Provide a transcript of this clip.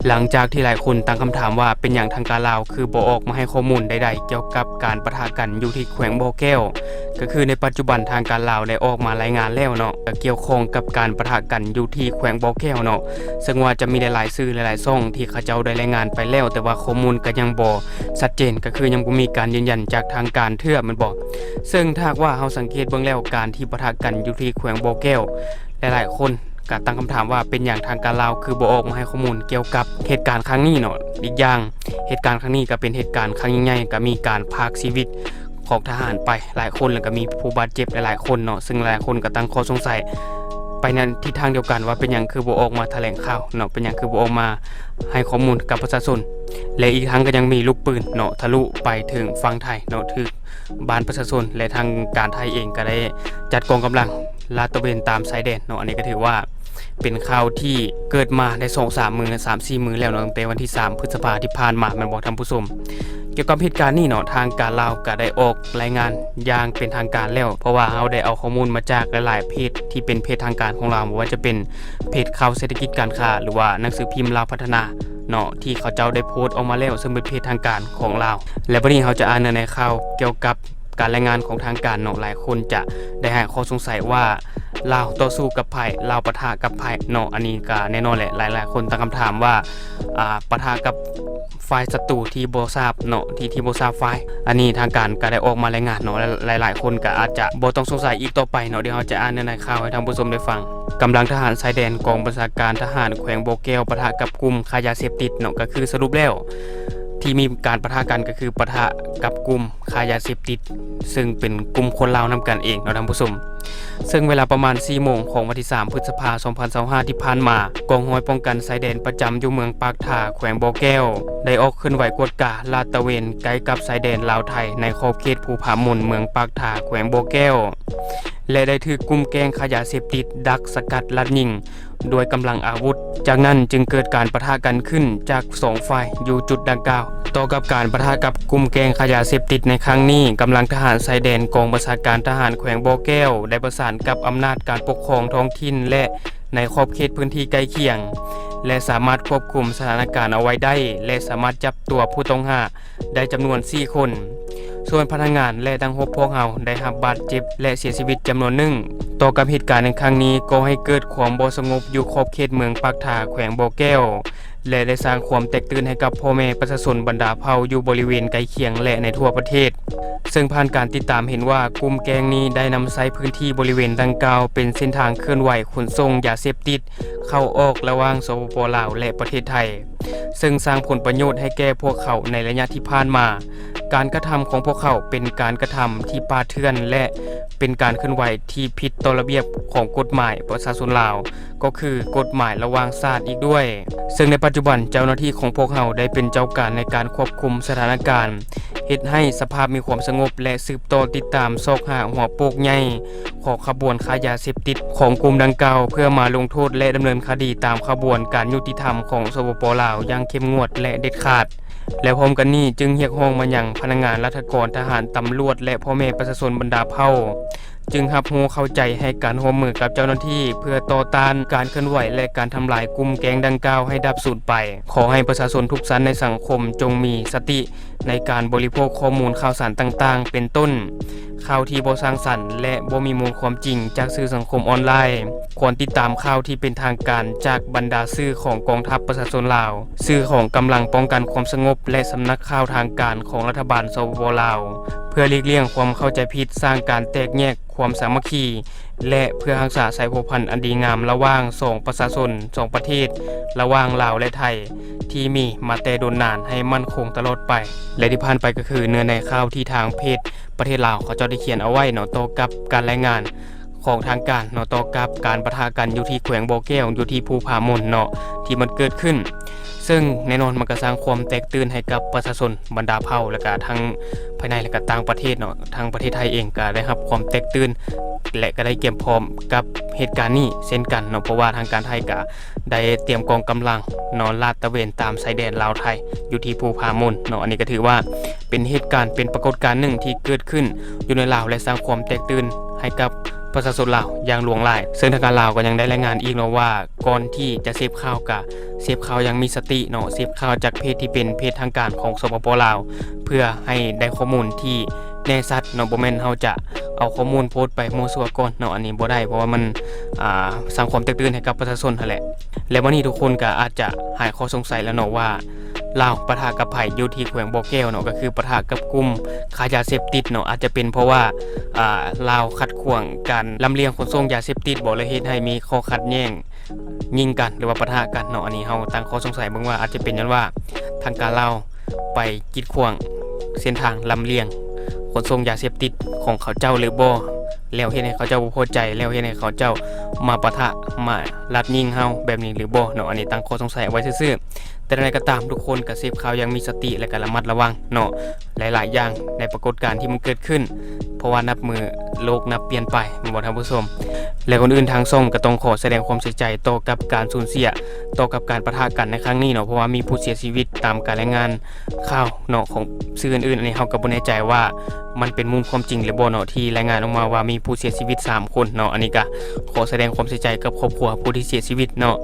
ຫຼັງຈາກທີ່ຫຼາຍຄົນຕັ້ງຄຳຖາມວ່າ ເປັນຫຍັງທາງການລາວຄືບໍ່ອອກມາໃຫ້ຂໍ້ມູນໃດໆກ່ຽວກັບການປະທະກັນຢູ່ທີ່ແຂວງບໍ່ແກ້ວ, ກໍຄືໃນປັດຈຸບັນທາງການລາວໄດ້ອອກມາລາຍງານແລ້ວເນາະ ກ່ຽວຂ້ອງກັບການປະທະກັນຢູ່ທີ່ແຂວງບໍ່ແກ້ວເນາະ, ເຊິ່ງວ່າຈະມີຫຼາຍໆສື່ຫຼາຍໆຊ່ອງທີ່ເຂົາເຈົ້າໄດ້ລາຍງານໄປແລ້ວ, ແຕ່ວ່າຂໍ້ມູນກໍຍັງບໍ່ຊັດເຈນ, ກໍຄືຍັງບໍ່ມີການຢືນຢັນຈາກທາງການເທື່ອ ແມ່ນບໍ່? ເຊິ່ງຖ້າຫາກວ່າເຮົາສັງເກດເບິ່ງແລ້ວ ການທີ່ປະທະກັນຢູ່ທີ່ແຂວງບໍ່ແກ້ວ ຫຼາຍໆຄົນກໍຕັ້ງຄຳຖາມວ່າ ເປັນຫຍັງທາງການລາວຄືບໍ່ອອກມາໃຫ້ຂໍ້ມູນກ່ຽວກັບເຫດການຄັ້ງນີ້ເນາະ? ອີກຢ່າງ ເຫດການຄັ້ງນີ້ກໍເປັນເຫດການຄັ້ງໃຫຍ່, ກໍມີການພາກຊີວິດຂອງທະຫານໄປຫຼາຍຄົນ ແລ້ວກໍມີຜູ້ບາດເຈັບຫຼາຍໆຄົນເນາະ, ເຊິ່ງຫຼາຍໆຄົນກໍຕັ້ງຂໍ້ສົງໄສໄປໃນທິດທາງດຽວກັນວ່າ ເປັນຫຍັງຄືບໍ່ອອກມາຖະແຫຼງຂ່າວເນາະ, ເປັນຫຍັງຄືບໍ່ອອກມາໃຫ້ຂໍ້ມູນກັບປະຊາຊົນ ແລະ ອີກທັງກໍຍັງມີລູກປືນເນາະ ທະລຸໄປເຖິງຝັ່ງໄທເນາະ, ຖືກ ບ້ານປະຊາຊົນ ແລະ ທາງການໄທເອງກໍໄດ້ຈັດກອງກຳລັງລາດຕະເວນຕາມຊາຍແດນເນາະ. ອັນນີ້ກໍຖືວ່າເປັນຂ່າວທີ່ເກີດມາໄດ້ສອງສາມມື້ ສາມສີ່ມື້ແລ້ວເນາະ, ຕັ້ງແຕ່ວັນທີສາມ ພຶດສະພາທີ່ຜ່ານມາ ແມ່ນບໍ່ທ່ານຜູ້ຊົມ? ກ່ຽວກັບເຫດການນີ້ເນາະ ທາງການລາວກໍໄດ້ອອກລາຍງານຢ່າງເປັນທາງການແລ້ວ, ເພາະວ່າເຮົາໄດ້ເອົາຂໍ້ມູນມາຈາກຫຼາຍໆເພຈທີ່ເປັນເພຈທາງການຂອງລາວ, ບໍ່ວ່າຈະເປັນເພຈຂ່າວເສດຖະກິດການຄ້າ ຫຼືວ່າໜັງສືພິມລາວພັດທະນາ ເນາະ ທີ່ເຂົາເຈົ້າໄດ້ໂພສອອກມາແລ້ວ ເຊິ່ງເປັນເພຈທາງການຂອງລາວ. ແລະ ບັດນີ້ເຮົາຈະອ່ານເນື້ອໃນຂ່າວກ່ຽວກັບການລາຍງານຂອງທາງການເນາະ. ຫຼາຍຄົນຈະໄດ້ໃຫ້ຂໍ້ສົງໄສວ່າ ລາວຕໍ່ສູ້ກັບໃຜ? ລາວປະທະກັບໃຜເນາະ? ອັນນີ້ກໍແນ່ນອນແຫຼະ ຫຼາຍໆຄົນຕັ້ງຄຳຖາມວ່າ ອາ ປະທະກັບຝ່າຍສັດຕູທີ່ບໍ່ຊາບເນາະ ທີ່ ທີ່ບໍ່ຊາບຝ່າຍ. ອັນນີ້ທາງການກໍໄດ້ອອກມາລາຍງານເນາະ ແລະ ຫຼາຍໆຄົນກໍອາດຈະບໍ່ຕ້ອງສົງໄສອີກຕໍ່ໄປເນາະ. ດຽວເຮົາຈະອ່ານເນື້ອໃນຂ່າວໃຫ້ທ່ານຜູ້ຊົມໄດ້ຟັງ. ກຳລັງທະຫານຊາຍແດນ ກອງບັນຊາການທະຫານແຂວງບໍ່ແກ້ວ ປະທະກັບກຸ່ມຄ້າຢາເສບຕິດເນາະ, ກໍຄືສະຫຼຸບແລ້ວທີ່ມີການປະທະກັນ ກໍຄືປະທະກັບກຸ່ມຄ້າຢາເສບຕິດ ເຊິ່ງເປັນກຸ່ມຄົນລາວນຳກັນເອງເນາະທ່ານຜູ້ຊົມ. ເຊິ່ງເວລາປະມານສີ່ໂມງຂອງວັນທີສາມ ພຶດສະພາ ສອງພັນຊາວຫ້າ ທີ່ຜ່ານມາ, ກອງຮ້ອຍປ້ອງກັນຊາຍແດນປະຈຳຢູ່ເມືອງປາກທາ ແຂວງບໍ່ແກ້ວ ໄດ້ອອກເຄື່ອນໄຫວກວດກາລາດຕະເວນໃກ້ກັບຊາຍແດນລາວໄທ ໃນຂອບເຂດພູຜາມົນ ເມືອງປາກທາ ແຂວງບໍ່ແກ້ວ ແລະ ໄດ້ຖືກກຸ່ມແກ້ງຄ້າຢາເສບຕິດດັກສະກັດລັດຍິງດ້ວຍກຳລັງອາວຸດ. ຈາກນັ້ນຈຶ່ງເກີດການປະທະກັນຂຶ້ນຈາກສອງຝ່າຍຢູ່ຈຸດດັ່ງກ່າວ. ຕໍ່ກັບການປະທະກັບກຸ່ມແກ້ງຄ້າຢາເສບຕິດໃນຄັ້ງນີ້, ກຳລັງທະຫານຊາຍແດນກອງບັນຊາການທະຫານແຂວງບໍ່ແກ້ວ ໄດ້ປະສານກັບອຳນາດການປົກຄອງທ້ອງຖິ່ນ ແລະ ໃນຂອບເຂດພື້ນທີ່ໃກ້ຄຽງ ແລະ ສາມາດຄວບຄຸມສະຖານະການເອົາໄວ້ໄດ້ ແລະ ສາມາດຈັບຕົວຜູ້ຕ້ອງຫາ ໄດ້ຈຳນວນສີ່ຄົນ, ສ່ວນພະນັກງານ ແລະ ນັກຮົບພວກເຮົາໄດ້ຮັບບາດເຈັບ ແລະ ເສຍຊີວິດຈຳນວນໜຶ່ງ. ຕໍ່ກັບເຫດການໃນຄັ້ງນີ້ ກໍໃຫ້ເກີດຄວາມບໍ່ສະຫງົບຢູ່ຂອບເຂດເມືອງປາກທາ ແຂວງບໍ່ແກ້ວ ແລະ ໄດ້ສ້າງຄວາມແຕກຕື່ນໃຫ້ກັບພໍ່ແມ່ປະຊາຊົນບັນດາເຜົ່າຢູ່ບໍລິເວນໃກ້ຄຽງ ແລະ ໃນທົ່ວປະເທດ. ເຊິ່ງຜ່ານການຕິດຕາມເຫັນວ່າ ກຸ່ມແກ້ງນີ້ໄດ້ນຳໃຊ້ພື້ນທີ່ບໍລິເວນດັ່ງກ່າວເປັນເສັ້ນທາງເຄື່ອນໄຫວຂົນສົ່ງຢາເສບຕິດເຂົ້າອອກລະຫວ່າງ ສປປ ລາວ ແລະ ປະເທດໄທ. ເຊິ່ງສ້າງຜົນປະໂຫຍດໃຫ້ແກ່ພວກເຂົາໃນໄລຍະທີ່ຜ່ານມາ. ການກະທຳຂອງພວກເຂົາເປັນການກະທຳທີ່ປ່າເຖື່ອນ ແລະ ເປັນການເຄື່ອນໄຫວທີ່ຜິດຕໍ່ລະບຽບຂອງກົດໝາຍປະຊາຊົນລາວ, ກໍຄືກົດໝາຍລະຫວ່າງຊາດອີກດ້ວຍ. ເຊິ່ງໃນປັດຈຸບັນເຈົ້າໜ້າທີ່ຂອງພວກເຮົາໄດ້ເປັນເຈົ້າການໃນການຄວບຄຸມສະຖານະການ, ເຮັດໃຫ້ສະພາບມີຄວາມສະຫງົບ ແລະ ສືບຕໍ່ຕິດຕາມຊອກຫາຫົວໂປກໃຫຍ່ ຂອງຂະບວນຄ້າຢາເສບຕິດຂອງກຸ່ມດັ່ງກ່າວ ເພື່ອມາລົງໂທດ ແລະ ດຳເນີນຄະດີຕາມຂະບວນການຍຸຕິທຳຂອງ ສປປ ລາວ ຢ່າງເຂັ້ມງວດ ແລະ ເດັດຂາດ. ແລະ ພ້ອມກັນນີ້ຈຶ່ງຮຽກຮ້ອງມາຍັງພະນັກງານລັດຖະກອນ, ທະຫານ, ຕຳຫຼວດ ແລະ ພໍ່ແມ່ປະຊາຊົນບັນດາເຜົ່າ ຈຶ່ງຮັບຮູ້ເຂົ້າໃຈໃຫ້ການຮ່ວມມືກັບເຈົ້າໜ້າທີ່ ເພື່ອຕໍ່ຕ້ານການເຄື່ອນໄຫວ ແລະ ການທຳລາຍກຸ່ມແກ້ງດັ່ງກ່າວໃຫ້ດັບສູນໄປ. ຂໍໃຫ້ປະຊາຊົນທຸກຊັ້ນໃນສັງຄົມຈົ່ງມີສະຕິ ໃນການບໍລິໂພກຂໍ້ມູນຂ່າວສານຕ່າງໆ ເປັນຕົ້ນ ຂ່າວທີ່ບໍ່ສ້າງສັນ ແລະ ບໍ່ມີມູນຄວາມຈິງຈາກສື່ສັງຄົມອອນລາຍ. ຄວນຕິດຕາມຂ່າວທີ່ເປັນທາງການຈາກບັນດາສື່ຂອງກອງທັບປະຊາຊົນລາວ, ສື່ຂອງກຳລັງປ້ອງກັນຄວາມສະຫງົບ ແລະ ສຳນັກຂ່າວທາງການຂອງລັດຖະບານ ສປປ ລາວ, ເພື່ອຫຼີກລ່ຽງຄວາມເຂົ້າໃຈຜິດ, ສ້າງການແຕກແຍກຄວາມສາມັກຄີ ແລະ ເພື່ອຮັກສາສາຍພົວພັນອັນດີງາມລະຫວ່າງສອງປະຊາຊົນສອງປະເທດ, ລະຫວ່າງລາວ ແລະ ໄທ ທີ່ມີມາແຕ່ດົນນານໃຫ້ໝັ້ນຄົງຕະຫຼອດໄປ. ແລະ ທີ່ຜ່ານໄປກໍຄືເນື້ອໃນຂ່າວທີ່ທາງເພຈປະເທດລາວເຂົາເຈົ້າໄດ້ຂຽນເອົາໄວ້ເນາະ ຕໍ່ກັບການລາຍງານຂອງທາງການເນາະ ຕໍ່ກັບການປະທະກັນຢູ່ທີ່ແຂວງບໍ່ແກ້ວ ຢູ່ທີ່ພູຜາມົນເນາະ ທີ່ມັນເກີດຂຶ້ນ. ເຊິ່ງແນ່ນອນມັນກໍສ້າງຄວາມແຕກຕື່ນໃຫ້ກັບປະຊາຊົນບັນດາເຜົ່າ ແລ້ວກະທັງພາຍໃນ ແລ້ວກະຕ່າງປະເທດເນາະ. ທາງປະເທດໄທເອງກໍໄດ້ຮັບຄວາມແຕກຕື່ນ ແລະ ກໍໄດ້ກຽມພ້ອມກັບເຫດການນີ້ເຊັ່ນກັນເນາະ ເພາະວ່າທາງການໄທກໍ ໄດ້ຕຽມກອງກຳລັງເນາະ ລາດຕະເວນຕາມຊາຍແດນລາວໄທ ຢູ່ທີ່ພູຜາມົນເນາະ. ອັນນີ້ກໍຖືວ່າເປັນເຫດການ ເປັນປາກົດການໜຶ່ງທີ່ເກີດຂຶ້ນຢູ່ໃນລາວ ແລະ ສ້າງຄວາມແຕກຕື່ນໃຫ້ກັບ ປະຊາຊົນລາວຢ່າງຫຼວງຫຼາຍ. ເຊິ່ງທາງການລາວກໍຍັງໄດ້ລາຍງານອີກເນາະວ່າ ກ່ອນທີ່ຈະເສບຂ່າວ ກະເສບຂ່າວຢ່າງມີສະຕິເນາະ, ເສບຂ່າວຈາກເພຈທີ່ເປັນເພຈທາງການຂອງ ສປປ ລາວ ເພື່ອໃຫ້ໄດ້ຂໍ້ມູນທີ່ແນ່ຊັດເນາະ, ບໍ່ແມ່ນເຮົາຈະເອົາຂໍ້ມູນໂພສໄປມົ້ວຊົ່ວກ່ອນເນາະ, ອັນນີ້ບໍ່ໄດ້ ເພາະວ່າມັນ ອ່າ ສ້າງຄວາມແຕກຕື່ນໃຫ້ກັບປະຊາຊົນຫັ້ນແຫຼະ. ແລະ ວັນນີ້ທຸກຄົນກໍອາດຈະຫາຍຂໍ້ສົງໄສແລ້ວເນາະວ່າ ລາວປະທະກັບໃຜຢູ່ທີ່ແຂວງບໍ່ແກ້ວເນາະ, ກໍຄືປະທະກັບກຸ່ມຄ້າຢາເສບຕິດເນາະ. ອາດຈະເປັນເພາະວ່າ ອ່າ ລາວຂັດຂວາງການລຳລຽງຂົນສົ່ງຢາເສບຕິດບໍ ເລີຍເຮັດໃຫ້ມີຂໍ້ຂັດແຍ່ງຍິງກັນ ຫຼືວ່າປະທະກັນເນາະ. ອັນນີ້ເຮົາຕັ້ງຂໍ້ສົງໄສເບິ່ງວ່າ ອາດຈະເປັນຍ້ອນວ່າທາງການລາວໄປກີດຂວາງເສັ້ນທາງລຳລຽງຂົນສົ່ງຢາເສບຕິດຂອງເຂົາເຈົ້າຫຼືບໍ່ ແລ້ວເຮັດໃຫ້ເຂົາເຈົ້າບໍ່ພໍໃຈ ແລ້ວເຮັດໃຫ້ເຂົາເຈົ້າມາປະທະ ມາລາດຍິງເຮົາແບບນີ້ຫຼືບໍ່ເນາະ. ອັນນີ້ຕັ້ງຂໍ້ສົງໄສເອົາໄວ້ຊື່ໆ. ແຕ່ໃດກໍຕາມ ທຸກຄົນກໍເສບຂ່າວຢ່າງມີສະຕິ ແລະ ກໍລະມັດລະວັງເນາະ ຫຼາຍໆຢ່າງໃນປາກົດການທີ່ມັນເກີດຂຶ້ນ ເພາະວ່ານັບມື້ໂລກນັບປ່ຽນໄປ ແມ່ນບໍ່ທ່ານຜູ້ຊົມ? ແລະ ກ່ອນອື່ນທາງຊ່ອງກໍຕ້ອງຂໍສະແດງຄວາມເສຍໃຈຕໍ່ກັບການສູນເສຍ ຕໍ່ກັບການປະທະກັນໃນຄັ້ງນີ້ເນາະ, ເພາະວ່າມີຜູ້ເສຍຊີວິດຕາມການລາຍງານຂ່າວເນາະ ຂອງສື່ອື່ນໆ. ອັນນີ້ເຮົາກໍບໍ່ແນ່ໃຈວ່າມັນເປັນມູນຄວາມຈິງຫຼືບໍ່ເນາະ ທີ່ລາຍງານອອກມາວ່າມີຜູ້ເສຍຊີວິດສາມຄົນເນາະ. ອັນນີ້ກໍຂໍສະແດງຄວາມເສຍໃຈກັບຄອບຄົວຜູ້ທີ່ເສຍຊີວິດເນາະ.